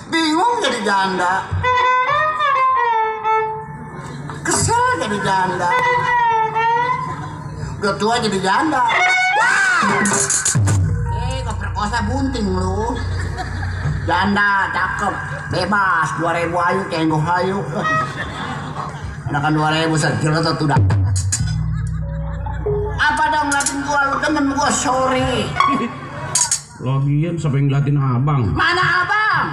Bingung jadi janda. Kesel jadi janda. Udah tua jadi janda. Wah! Kau perkosa bunting lu. Janda, cakep, bebas, 2.000 ayu, kenggoh ayu. Enakan 2.000 sejelas atau tidak. Apa dong ngeliatin gua, lu demen gua, sorry. Lagian siapa yang ngeliatin abang? Mana abang?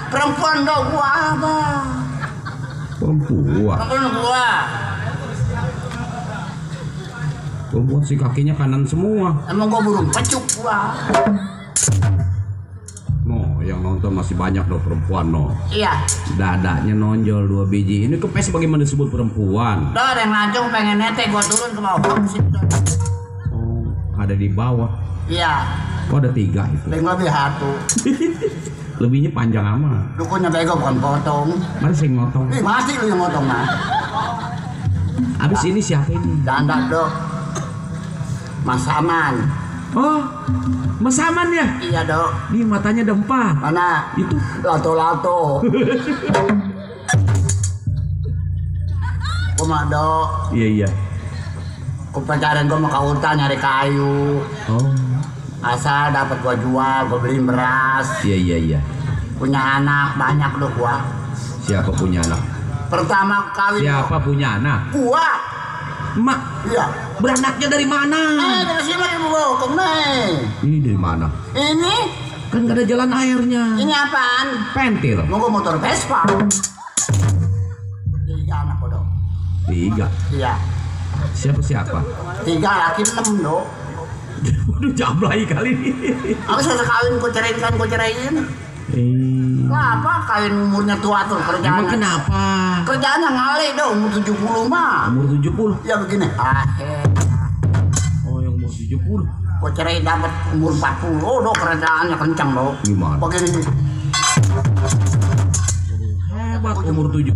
Perempuan dong gua abang. Perempuan? Perempuan gua. Perempuan si kakinya kanan semua. Emang gua burung pecuk gua. No, yang nonton masih banyak loh perempuan no. Iya. Dadanya nonjol 2 biji. Ini kepes bagaimana disebut perempuan? Udah ada yang lancung pengen nete, gua turun ke bawah. Oh, ada di bawah. Iya. Kok ada 3 itu? Lebih satu. Lebihnya panjang amat. Dukunnya bego bukan potong. Mari saya ngotong. Ih, mati lu yang motong mah. Abis ini siapa ini? Janda dok. Mas Aman. Oh, Mas Aman ya? Iya dok. Di matanya ada 4. Mana? Itu Lato-lato. Gua mah dok. iya. Gua pacaran gua mau ke hutan nyari kayu. Oh, Asal dapat gua jual, gua beliin beras. iya. Punya anak banyak dok gua. Siapa punya anak? Pertama kawin Siapa punya anak? gua. Mak, Iya. beranaknya dari mana? Dari sini lagi bokong nih. Ini dari mana? Ini Kan gak ada jalan airnya. ini apaan? Pentil. Mau gua motor Vespa. 3 anak gua dok. 3. Iya. Siapa? 3 laki 6 dok. Udah jablay kali ini. Aku selesai kawin gua ceraiin. Apa kawin umurnya tua tuh Emang kerjaan. kenapa? Kerjaannya ngale dong umur 70 mah. Umur 70. Ya begini. Oh, yang umur 70. Gua cerai dapat umur 40 dok, kerjaannya kencang dok. Gimana? Begini. Hebat umur 70.